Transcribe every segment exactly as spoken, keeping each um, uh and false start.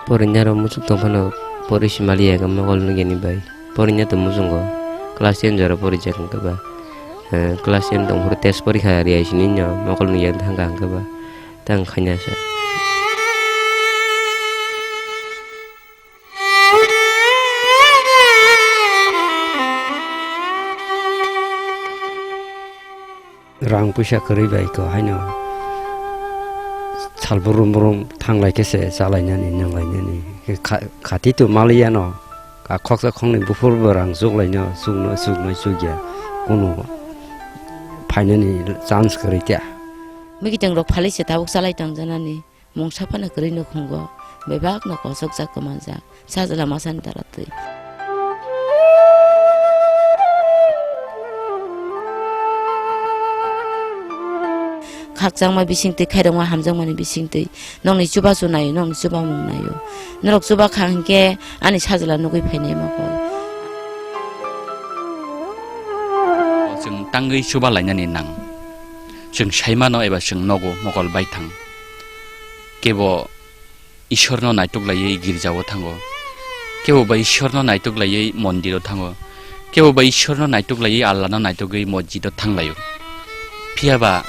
Porinya rok muchuk tong phano pori simali ya mokol nugya ni bai. Porinya to muchungo class ten jora pori jak hwnkhe ba. Eh, class ten tong phuru test porikha riyai sini no mokol nugya thangkha hwnkhe ba. Tang khaina sa. Rang puisa kwrwi bai ko haino sal brum brum thanglai khe se chalainani nanglainani. Khe kha-, khati to maliya no, a khoksa khoknwi buphur bo rang chuklaino, chukno, chukno chukya, kunu phainani chance kwrwi kya. Mikiteng rok phalwi se tabuk chalai tong janani. Mungsa phano kwrwi nukhungo, bebakno kosokjak kwmanjak, sajla masani dara twi. Khakchangma bisingtwi, khairokma hamjakmani bisingtwi, nokni chubachu naio, nokni chubamung naio. Norok chubakha hinkhe ani sajla nugwi phainai mokol. Chwng tangwi chuba lainani nang. Chwng saimano eba chwng nogo mokol baithang. Kebo Ishwarno naitok laiwi girjao thango. Kebo ba Ishwarno naitok laiwi mondiro thango. Kebo ba Ishwarno naitok laiwi Allahno naitogwi mosjido thanglaio. Phiya ba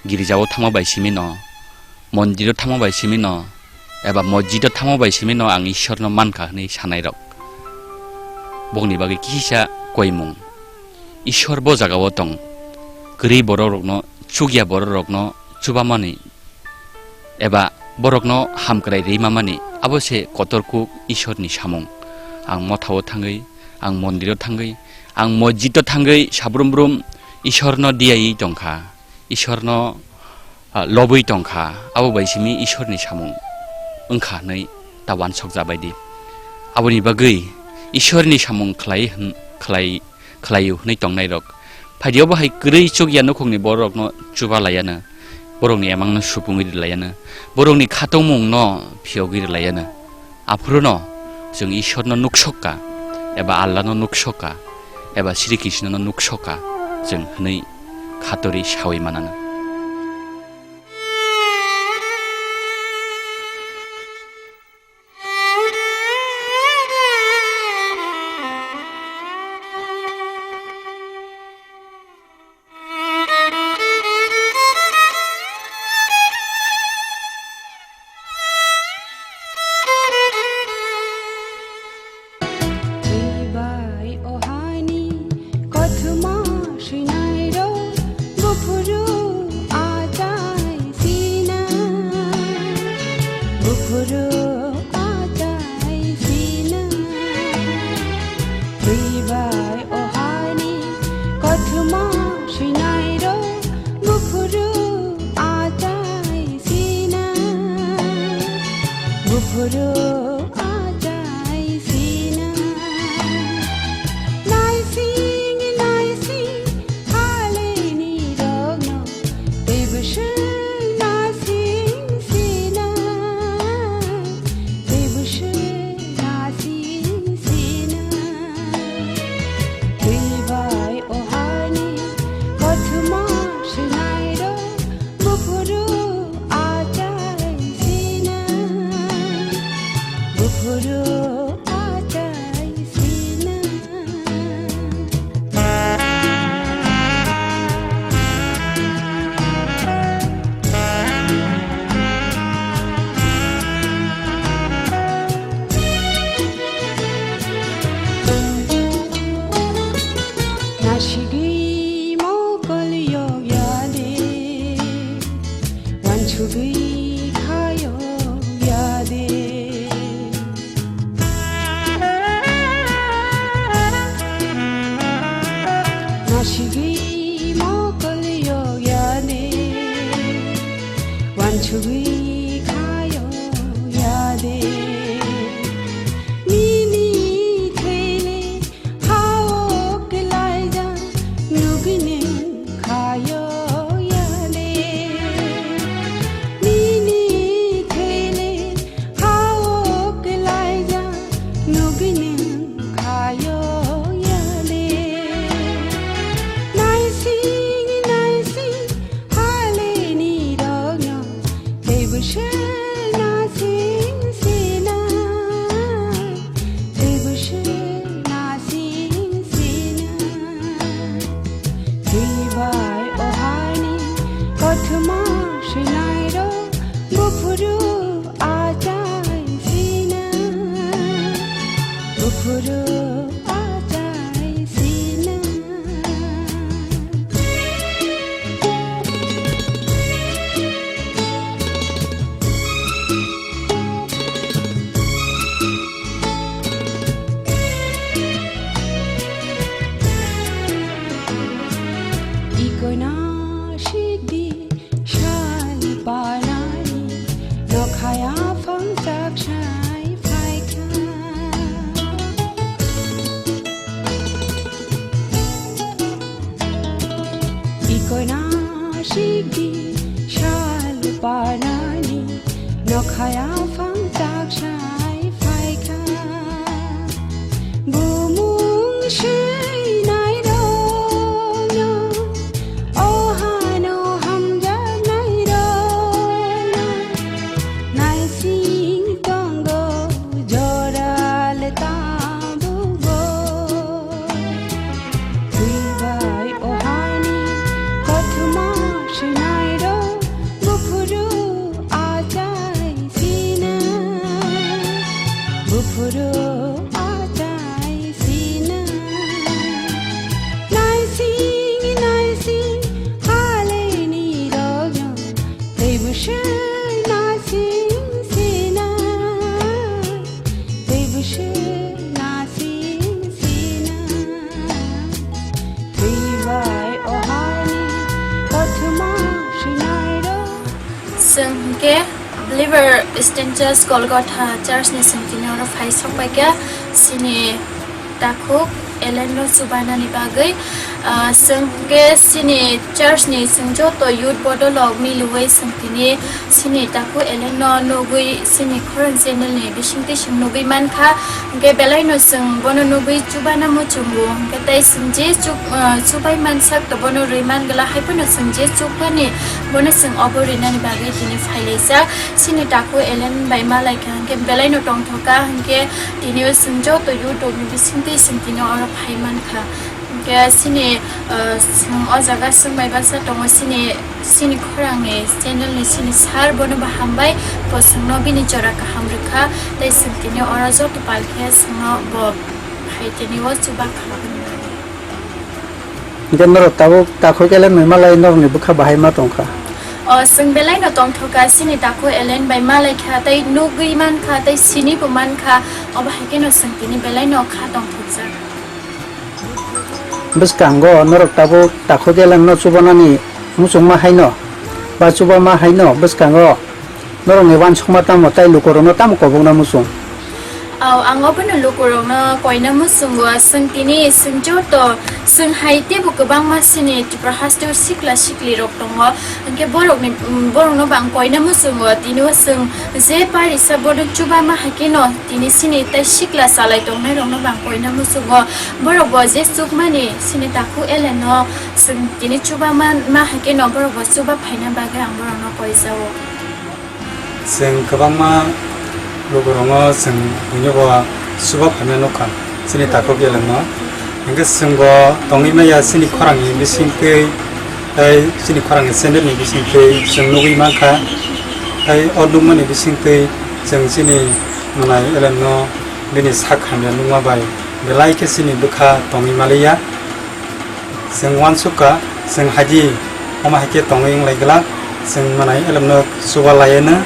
girjao thangma bai simino, mondiro thangma bai simino, eba mosjido thangma bai simino ang Ishwarno mankha hwnwi sanairok. Bokni bagwi kisa koimung. Ishwar bo jagao tong. Kwrwi bororokno, chukya bororokno chubamani eba borokno hamkrai rwimamani, abo se kotor kuk Ishwarni samung. Ang mothao thangwi, ang mondiro thangwi, ang mosjido thangwi sabrum brum Ishwarno diyawi tongkha, Ishwarno, ah, lobwi tongkha, abo bai simi Ishwarni samung wngkha hwnwi ta wansokjabaidi. Aboni bagwi Ishwarni samung khlai hwn-, khlai khlaio hwnwi tongnairok. Phaidi obo hai kwrwi chukya nukhungni bororokno chuba laiano, borokni emangno supungwi rwlaiano, borokni khatungmungno phiyogwi rwlaiano. Aphuruno chwng Ishwarno nuksokka, eba Allahno nuksokka, eba Sri Krishnono nuksokka chwng hwnwi khatori sawi manano. Twi bai o hani kothoma swinairok buphuru achai sina, buphuru achai sina. Twi bai o hani kothoma swinairok buphuru achai sina, buphuru achai sina. Naising naising halini rokno teibo swng naising sina, teibo swng naising sina. Twi bai o hani kothoma swinairok buphuru achai sina, buphuru achai sina. Nasigwi mokol yokya de, wansugwi kha yokya de. Nasigwi mokol yokya de, wansugwi kha yokya de. Nini thele hao kwlaijak nugwi nwng khayo yale. Nini thele hao kwlaijak nugwi nwng khayo yale. Naising naising halini rokno tei Phuru achai sina. Ikoina sikdi sal panani, nokhaya phangchak sai phaikha. Ikoina sikdi sal panani, nokhaya phangchak sai phaikha. Bumung seinai rokno, o hano hamjaknai rokno, naising tongo joral tabukbo. Twi bai o hani kothoma seinai rok, buphuru achai sina, buphuru achai sina. Naising naising haleni rogno, teibo se naising sina, teibo se naising sina. Twi bai o hani kothoma seinai rok. Chwng hwnkhe Believer Eastern Church Golgotha Church ni sengkini oro phai sokpaikha chini takhuk Ellen no chubanani bagwi. Ah, chwng hwnkhe chini church ni chwng joto youth bodolrok milwi chwng tini chini takhuk Ellen no nugwi chini khorang channel ni bisingtwi chwng nugwi mankha. Hwnkhe belaino chwng bono nugwi chubana muchungo, hwnkhe tei chwng je chuk-, ah, chubai mansak to bono rwi man gla, hai phano chwng je chukmani bono chwng obo rinani bagwi tini phailaijak. Chini takhuk Ellen bai malaikha, hwnkhe belaino tongthoka, hwnkhe tini o chwng joto YouTube ni bisingtwi chwng tini oro phai mankha. Hwnkhe chini, ah, chwng o jaga chwng bai baksa tongo, chini, chini khorang ni channel ni chini sir, bono bo hambai, bo chwngno bini jora kaham rwkha, tei chwng tini oro joto pal khe chwngno bo hai tini o chubakha. Hwnkhe norok tabuk takhuk Ellen bai malai norokni bwkha bahai ma tongkha? O, chwng belaino tongthoka, chini takhuk Ellen bai malaikha, tei nugwi mankha, tei sinibo mankha, obo hai kheno chwng tini belaino kha tongthokjak. Bwskango norok tabuk takhuk Ellen no chubanani muchungma haino ba chubama haino bwskango norokni uansukma tamo tei lukurokno tamo kobokna muchung? Au, ang obono lukurokno koina muchungo, chwng tini chwng joto chwng hai teibo kwbangma chini Tripura hasteo sikla siklirok tongo, hwnkhe borokni, borokno bo ang koina muchungo, tini o chwng je parisa bono chubama hai kheno tini chini tei sikla chalai tongnairokno bo ang koina muchungo. Borok bo je chukmani chini takhuk Ellen no chwng tini chuba man ma hai kheno borok bo chuba phaina bagwi ang borokno koijao. Chwng kwbangma lukurokno chwng buino bo chuba phaina nukha chini takhuk Ellen no. Hwnkhe chwng bo tongwi maya chini khorang ni bisingtwi tei chini khorang ni channel ni bisingtwi chwng nugwi mankha. Tei o nukmani bisingtwi chwng chini mwnai Ellen no bini sak hamya nukma bai belai khe chini bwkha tongwi maliya. Chwng uansukha, chwng haidi omo hai khe tongwi wnglai glak, chwng mwnai Ellen no chuba laiya no,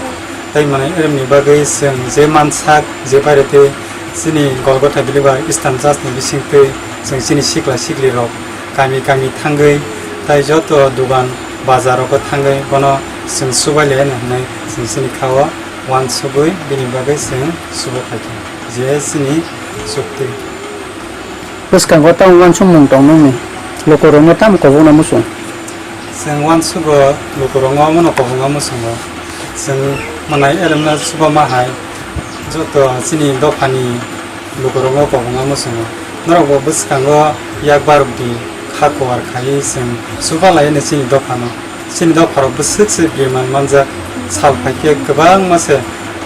tei mwnai Ellen ni bagwi chwng je mansak, je baire tei chini Golgotha Believer Eastern Church ni bisingtwi chwng chini sikla siklirok kami kami thangwi, tei joto dugan bazar rogo thangwi bono chwng chubai laiya no hwnwi chwng chini kha o uansugwi bini bagwi chwng chuba phaikha, je chini chukti. Bwskango tamo uansukmung tong nokni lukurokno tamo kobokna muchung? Chwng uansugo lukurokno omono kobokna muchungo. Chwng mwnai Ellen no chubama hai joto chini dophani lukurokno kobokna muchungo. Norokbo bwskango yak barokdi kha kuar khaiwi chwng chuba laino chini dophano. Chini dopharok bwswk se birman manjak, sal phaikhe kwbangma se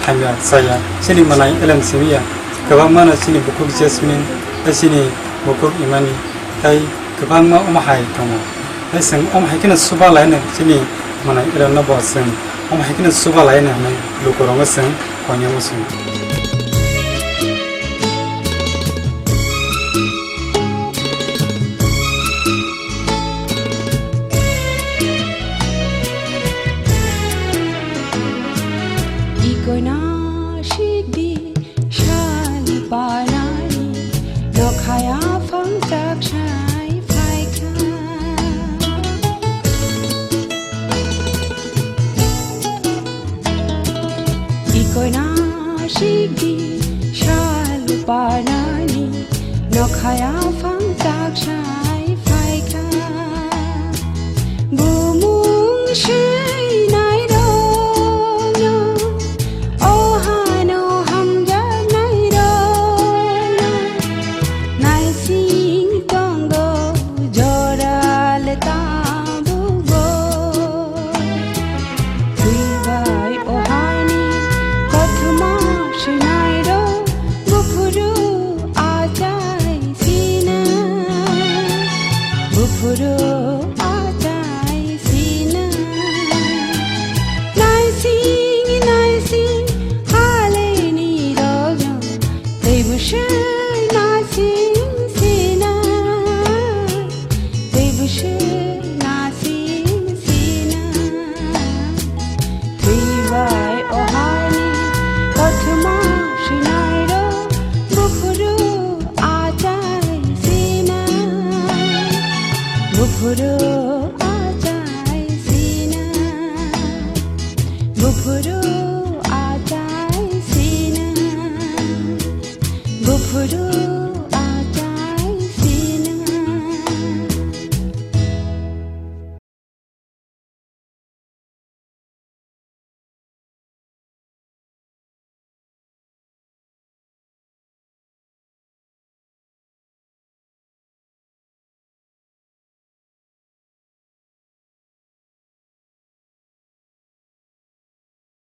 hamya chaya. Chini mwnai Ellen simi ya, kwbangmano chini bukhuk Jasmine, tei chini bukhuk Imani, tei kwbangma omo hai tongo. Tei chwng omo hai kheno chuba laino chini mwnai Ellen no bo chwng omo hai kheno chuba laino hwnwi lukurokno chwng koinai muchung. Ayafang taksai phaikha. Ikoina sigdi sal parnani nokhaya phang taksai phaikha. Bumung seinai rokno, o hano hamjaknai rokno, naising tongo jora le tabukbo. Twi bai o hani kothoma sinairo, buphuru achai sina, buphuru achai sina. Naising naising haleni rokno, teibo se naising sina, teibo se naising sina. Twi bai o hani kothoma sinairo, buphuru achai sina, buphuru